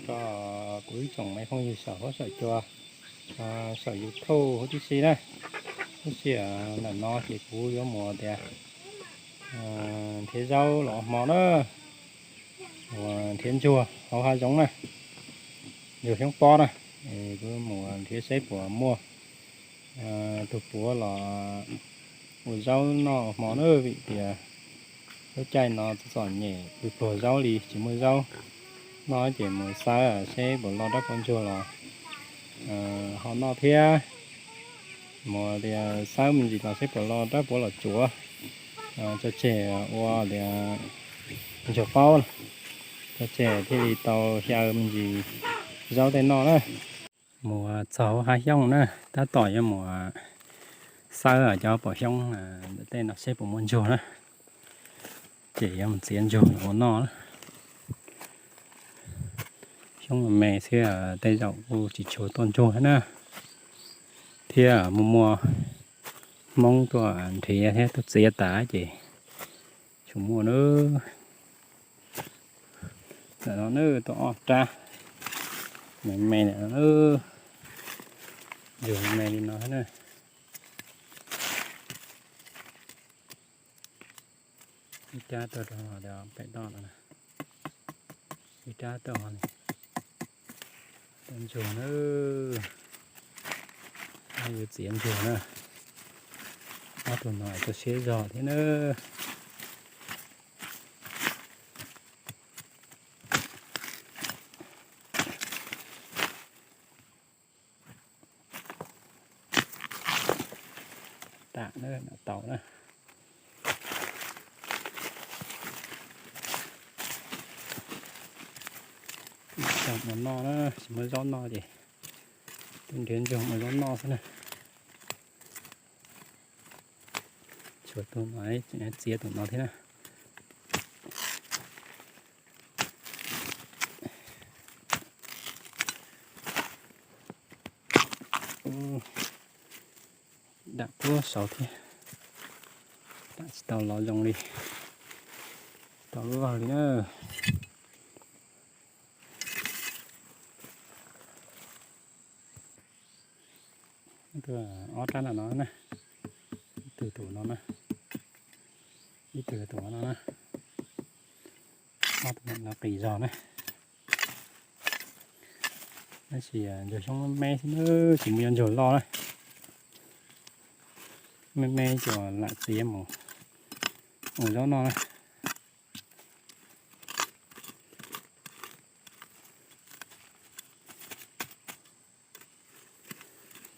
Tso kuv ib tsoom me phooj ywg saum huab saum cua, saum YouTube huv tib si na. Tab sis ntawm no ces kuv yuav mus tias nrhiav zaub los ua hmo na, mus nrhiav ntsuag hauv hav zoov na, ntsuag xyoob pob na. Kuv mus nrhiav seb puas muaj tus puav los ua zaub noj hmo na, vim tias lub caij no txom txom nyem pw pluag zaub li tsis muaj zaub noj ces mus xawb seb puas los rab puav ntsuag los ho noj thiab. Mus tias xawb me ntsis los seb puas los rab puav los tsuav tso tseg ua tias ntsuag qaub, tso tseg thiaj li tau xyaw me ntsis zaub tej noj na. Mus txog hauv hav xyoob na, tab tom yuav mus xawb cov pob xyoob ntawm tej no seb puas muaj ntsuag na, ces yuav mus txiav ntsuag ua noj na. Xyoob me me xwb tej zaum kuj tsis tshua tuaj ntsuag na, thiab muaj muaj Hmoob tuaj nrhiav thiab tuaj txiav tas ces tsuas muaj na. Ntawm no na tuaj ob rab me me, ntsuag me me li no na. Ib rab tuaj rau pem toj no, ib rab tuaj ho ntsuag na. Yuav txiav ntsuag na, ob tug no tuaj siab zog thiab na. Tam na, tau na. Mus noj na, tsis muaj zaub noj ces twb nrhiav ntsuag mus zaub noj xwb na. Tshuav tus no, txiav tus no thiab na. Dam puag saud thiab, dam tsis tau los zoo li, tau lub vawg li na. Ob rab no no na, ib tug tus no na, ib tug tus no na, ob tug no qis zog na. Tab sis ntsuag xyoob me xwb na, tsis muaj ntsuag loj na. Me me ces lam txiav mus ua zaub noj na.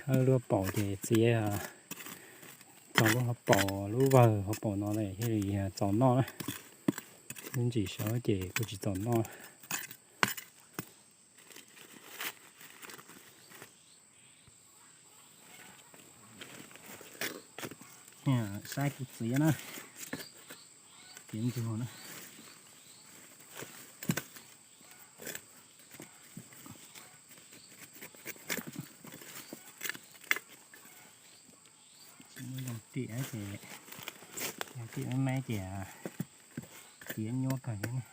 Khawb lub paum ces txiav txog lub hauv paum, lub vawg hauv paum no thiaj li txaus noj na. Lub ntsis saud ces kuj tsis txaus noj. Saib kuv txiav na, txiav ntsuag na. Tsis muaj zoo riam ces, riam me me ces txiav nyuaj kawg thiab ne.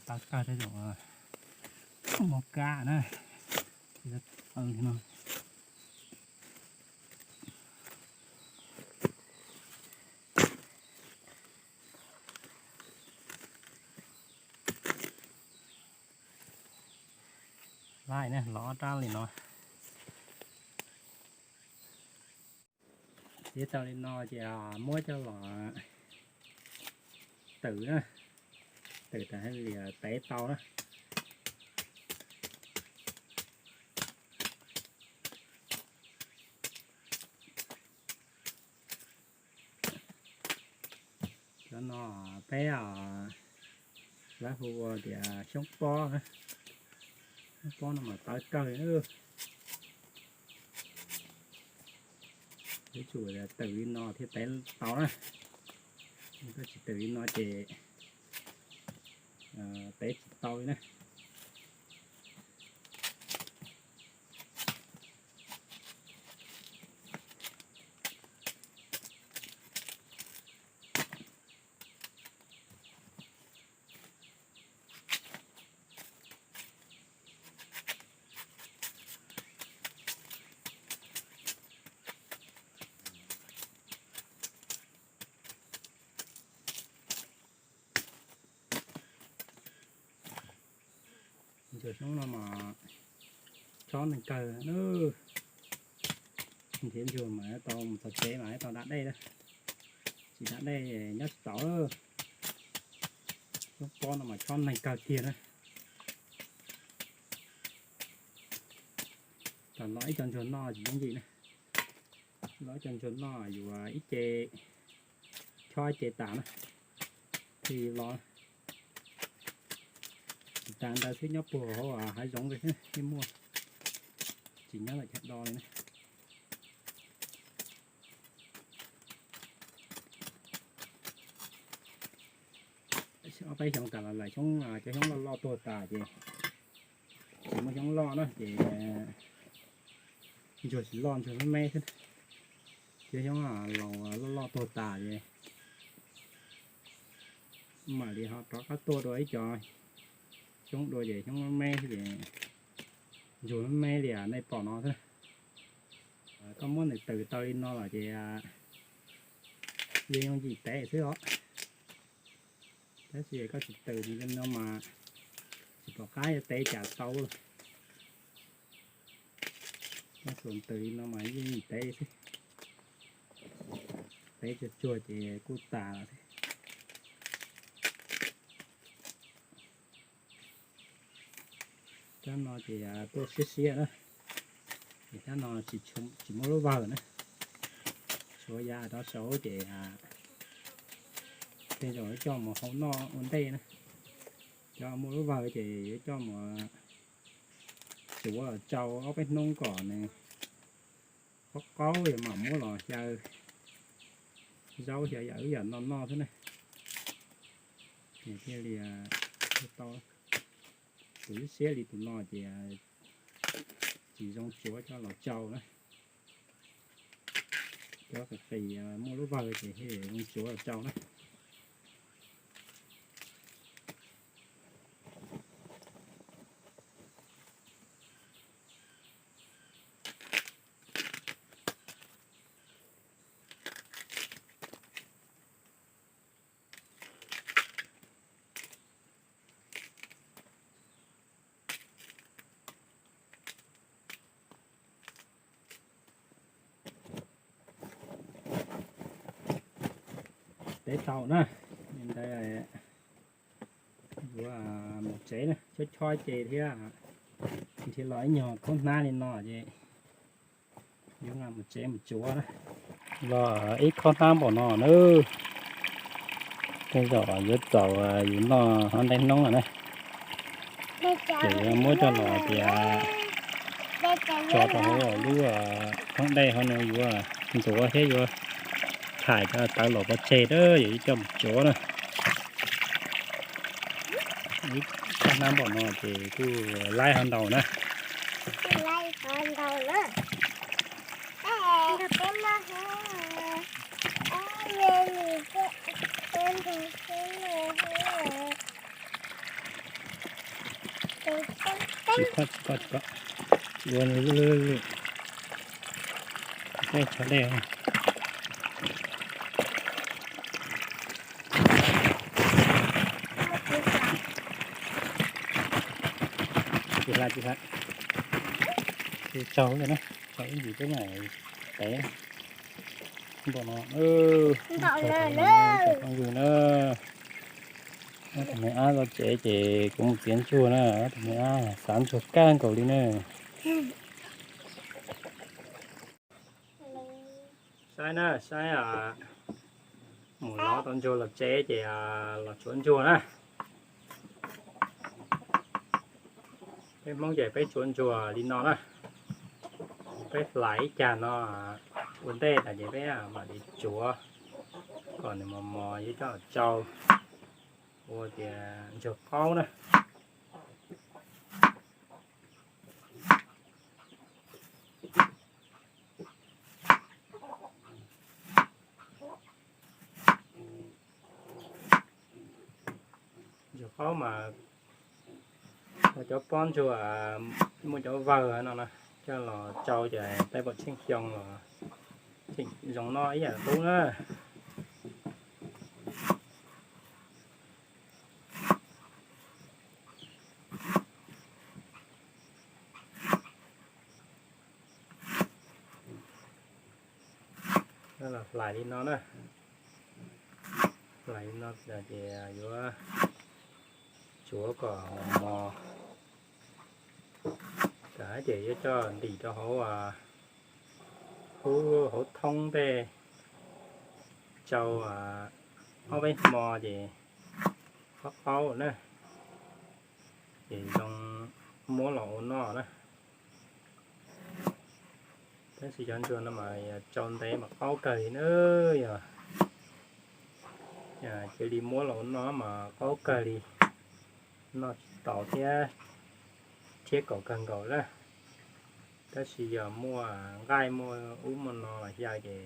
Tau kawg tej zaum muaj kab na, li no. Laij na, lov ob rab li no. Txiav tau li no ces muab coj los twm na, twm tas li tev tau na. Cov no peb lawv hu ua tias xyoob pob, xyoob pob no mas tawv kawg li. Yuav tsum twm li no thiaj tev tau na, koj tsis twm li no ces tev tsis tau li na. Ntsuag xyoob no mas chob neeg kawg na. Nrhiav ntsuag mas tau mus txog tsev mas tau da dej na, tsis da dej nyob tsis tau. Xyoob pob no mas chob neeg kawg kiag na. Tam los ib co ntsuag noj tsis yooj yim na, los ib co ntsuag noj yuav ib ce chob ib ce tas na, thiaj li los. Tsis tas ntawd xwb, nyob puag hauv hav zoov thiab muaj, tsis nyob lawm chaw do li na. Ob peb xyoo tas los lawm xyoob, cov xyoob loj loj tuag tas ces tsis muaj xyoob loj na ces ntsuag tsis loj, ntsuag me me xwb. Cov xyoob laus loj loj tuag tas ces mam li ho rov qab tuaj dua ib co xyoob dua ces xyoob me me xwb ces ntsuag me me li nej pom no xwb. Koj muab nws twm tau li no los ces yeej yooj yim tev xwb os. Tab sis koj tsis twm li no mas tsis pom qab yuav tev cas tau. Koj tsuas twm li no mas yeej yooj yim tev xwb. Tev tsuag tsuag ces kuj tas lawm thiab. Rab no ces tuaj siab siab na, es rab no tsis muaj lub vawg na. Tshuav yav rov saud ces tej zaum yuav coj mus hau noj ua ntej na. Cov muaj lub vawg ces yuav coj mus tsuav los tsau ob peb hnub kom nws qaub qaub, yog mam muab los xyaw zaub xyaw yam ub yam no noj xwb na. Ces thiaj li tau. Tus lub siab li tus no ces tsis zoo tsuav coj los tsau na. Cov qis qis muaj lub vawg ces thiaj zoo tsuav los tsau na. Tev tau na, ntawd yuav mus tsev na, chob chob ces thiab nrhiav los ib nyuag khaub hnab li no ces yuav mus tsev mus tsuav na. Los ib khaub hnab npaum no na, tej zaum yuav txaus yus noj hov ntej hnub lawm na. Ces yuav muab coj los tias tso rau hauv lub hoob dej hauv no yuav ntxuav thiab yuav thaiv cov tawv los pov tseg a, yuav coj mus tsuav na. Ib khaub hnab npaum no ces kuj laib hov ntau na. Tsis koj, tsis koj, tsis koj. Ua lwj lwj lwj. Tsis koj, tsis koj dej. Tsis hla, tsis hla. Tsaug na, tsaug ib ntsis peb mam tev npaum no. Tsaug phooj ywg na. Ob tug me ab los tsev ces kuv mus txiav ntsuag na, ob tug me ab xav ntsuag kawg nkaus li na. Saib na, saib mus lov tau ntsuag los tsev ces los tsuav ntsuag na. Peb Hmoob ces peb tsuav ntsuag li no na. Peb hlais ib cag no ua ntej tas ces peb mam li tsuav kom nws mos mos yuav coj tsau ua tias ntsuag qaub na. Ntsuag qaub mas cov pob ntsuag muaj cov vawg no na, coj los tsau ces tej pom tsheej xyoo los tseem zoo noj ib yam qub na. Los hlais li no na, hlais li no ces yuav tsuav kom mos mos, ces yuav coj ntim rau hauv, hub hauv thoob tej tsau ob peb hmo ces qaub qaub na, ces zoo muab los ua noj na. Tab sis cov ntsuag no mas tsau ntev mas qaub kawg li na, yog cia li muab los ua noj mas qaub kawg li, noj tsis tau thiab, thiab kaum kawg nkaus na. Tab sis yog muaj nqaij muaj ub muaj no los xyaw ces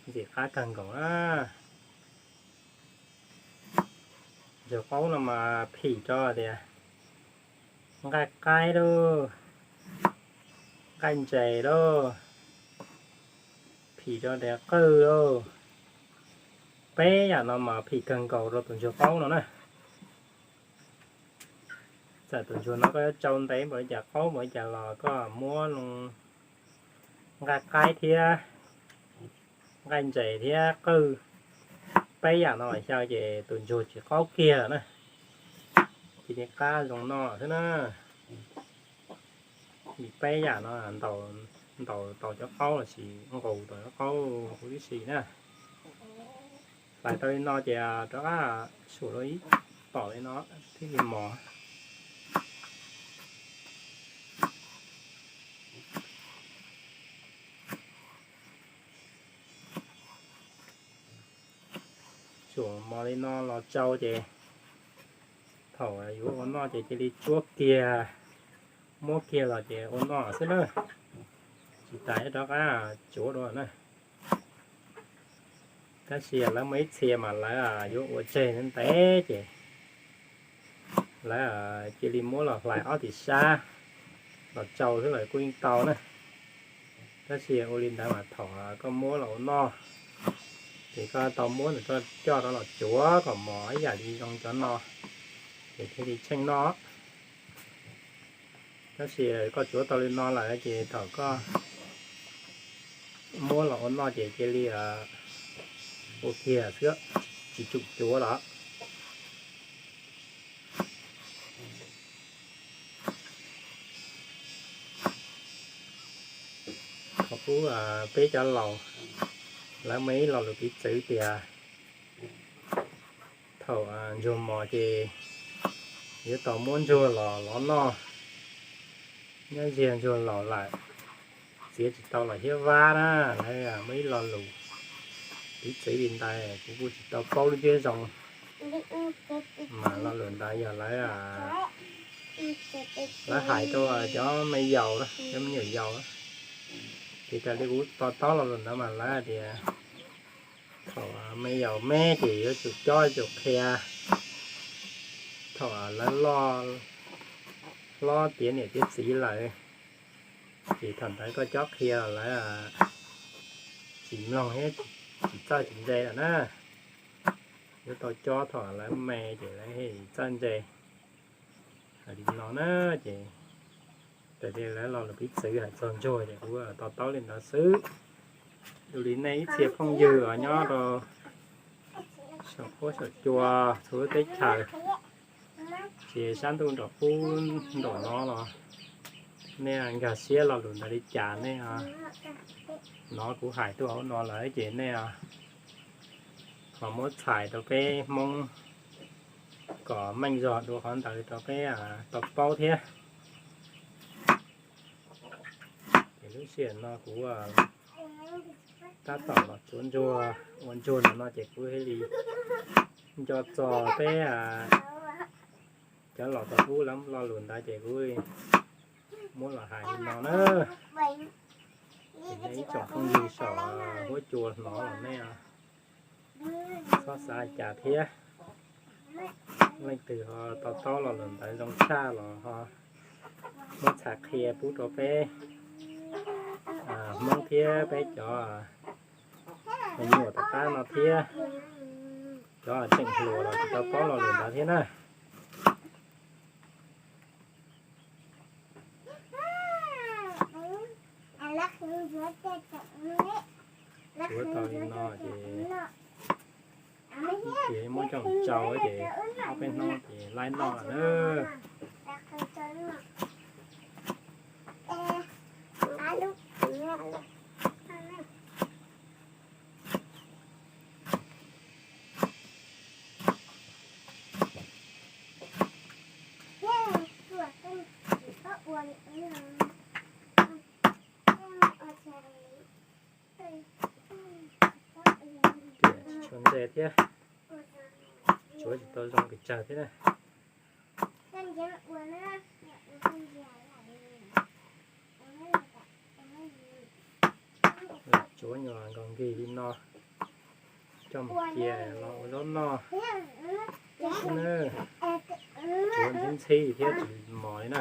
ntxim qab kawg nkaus na. Ntsuag qaub no mas phim rau tias nqaij qaib lauj, nqaij ntses lauj, phim rau tias qwj lauj. Peb yam no mas phim kawg nkaus rau tus ntsuag qaub no na. Txawm tus ntsuag no koj yuav tsau ntev npaum li cas qaub npaum li cas los koj muab nqaij qaib thiab nqaij ntses thiab qwj, peb yam no xyaw ces tus ntsuag tsis qaub kiag lawm na. Cia li qab zoo noj xwb na. Vim peb yam no ntaus tau cov qaub los sis nqus tau cov qaub huv tib si na. Hlais tau li no ces rov qab suam rau ib tom li no thiaj li mos. Suam mos li no los tsau ces thaum yuav ua noj ces cia li tsuab kiag, muab kiag los ces ua noj xwb na, tsis tas rov qab tsuav dua na. Tab sis lawv muaj ib txhia mas lawv yuav ua tseg ntev ces lawv cia li muab los hlais ob tim sab los tsau xwb los kuj yeej tau na. Tab sis ua li ntawd mas thaum koj muab los ua noj ces koj tau muab nws coj rov los tsuav kom mos ib yam li zoo cov no ces thiaj li tsheej noj. Tab sis koj tsuav tau li no lawm ces thaum koj muab los ua noj ces cia li ua kiag xwb, tsis tsum tsuav lawm. Thaum ub peb cov laus lawv muaj ib lo lus piv txwv tias thaum ntsuag mos ces yuav tau muab ntsuag los lov noj, nyob ziag ntsuag laus lawm txiav tsis tau los hiab vab na. Lawv muaj ib lo lus piv txwv li ntawd, kuv kuj tsis tau paub lub ntsiab zoo, mas lo lus ntawd yog lawv, lawv hais rau cov me yaus, cov me nyuam yaus. Ces raws li kuv to taub lo lus ntawd mas lawv hais tias thaum me yaus me ces yuav tsum cob tsum qhia, thaum lawv loj hlob tiav niam tiav txiv lawm, ces thaum ntawd koj cob qhia lawv tsis mloog thiab tsis txawj tsis ntse lawm na. Yuav tau cob thaum lawv me ces lawv thiaj txawj ntse. Hais li no na, ces Txawm tias lawv lo lus piv txwv hais txog ntsuag ces kuv to taub li ntawd xwb. Dua li nej ib txhia phooj ywg uas nyob rau saum huab saum cua txhua lub teb chaws, ces sab ntuj nram qub nram no los nej nkag siab lo lus ntawd li cas nej hnov kuv hais tuaj hauv no lawm ces nej ho muab txhais rau peb Hmoob kom meej zog dua qhov ntawd rau peb tau paub thiab. Ces lub sij hawm no kuv tab tom los tsuav ntsuag ua ntsuag no no ces kuv thiaj li nco txog peb cov laus thaum ub lawv lo lus ntawd ces kuv muab los hais li no na. Ces nej ib tsoom phooj ywg saum huab cua hnov los nej txhob xav cas thiab. Leej twg ho to taub lo lus ntawd zoo tshaj los ho muab txhais qhia pub rau peb Hmoob thiab peb cov me nyuam tom qab no thiab. Cov tseem hluas los tsis tau paub lo lus ntawd thiab na. Tsuav tau li no ces, ces muab coj mus tsau ces ob peb hnub ces laib noj lawm na. Tsis tshua ntse thiab, tsuav tsis tau zoo pes tsawg thiab na. Lam tsuav nyuag nkaus nkig li no, coj mus cia los ua zaub noj xwb na. Tsuav ntxhib ntxhib thiab tsis mos li na.